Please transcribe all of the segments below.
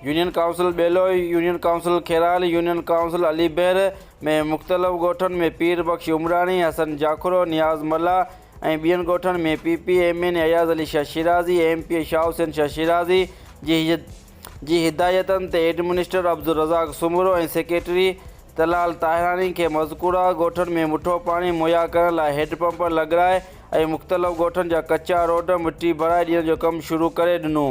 Union council Belo, union council Kheral, union council Ali Behar ۾ مختلف ڳوٺن ۾ پير بخش عمراڻي، حسن جاکرو، نياز ملاح ۽ ٻين ڳوٺن ۾ P P M N A Ayaz Ali Shah Shirazi, M P A Shah Hussain Shah Shirazi جي جي هدايتن تي administer Abdul Razzaq Soomro ۽ secretary Talal Tahirani کي مذڪوره ڳوٺن ۾ مٺو پاڻي مهيا ڪرڻ لاء هيڊ پمپ لڳرائي ۽ مختلف ڳوٺن جا ڪچا روڊ مٽي ڀرائي ڏيڻ جو ڪم شروع ڪري ڏنو.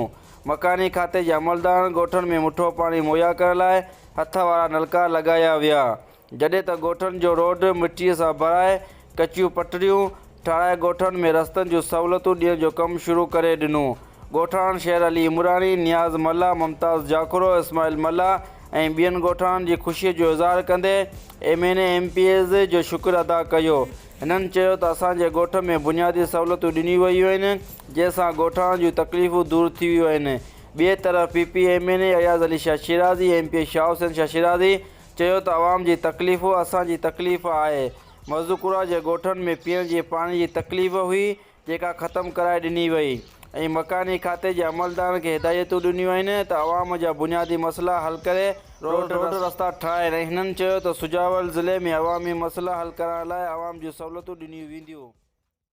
مڪاني کاتي جي عملدارن ڳوٺن ۾ مٺو پاڻي مهيا ڪرڻ لاء هٿ وارا نلڪا لڳايا ويا. جڏهن ته ڳوٺن جو روڊ مٽيء سان ڀرائي ڪچيون پٽڙيون ٺاهرائي ڳوٺن ۾ رستن جون سهولتون ڏيڻ جو ڪم شروع ڪري ڏنو. ڳوٺاڻن شير علي عمراڻي، نياز ملاح، ممتاز جاکرو، اسماعيل ملاح ۽ ٻين ڳوٺاڻن جي خوشي جو اظهار ڪندي M N A M P As جو شڪر ادا ڪيو. هنن چيو ته اسان جي ڳوٺ ۾ بنيادي سهولتون ڏنيون ويون آهن جنهن سان ڳوٺاڻن جون تڪليفون دور ٿي ويون آهن. ٻئي طرف P P M N A Ayaz Ali Shah Shirazi, M P A Shah Hussain Shah Shirazi چيو ته عوام جي تڪليفون اسان جي تڪليف آهي، مذڪوره جي ڳوٺن ۾ پيئڻ جي پاڻي جي تڪليف هئي جيڪا ختم ڪرائي ڏني وئي ۽ مڪاني کاتي جي عملدارن کي هدايتون ڏنيون آهن ته عوام جا بنيادي مسئلا حل ڪري روڊ رستا ٺاهين ۽ هنن چيو ته سجاول ضلعي ۾ عوامي مسئلا حل ڪرائڻ لاء عوام جون سهولتون ڏنيون وينديون.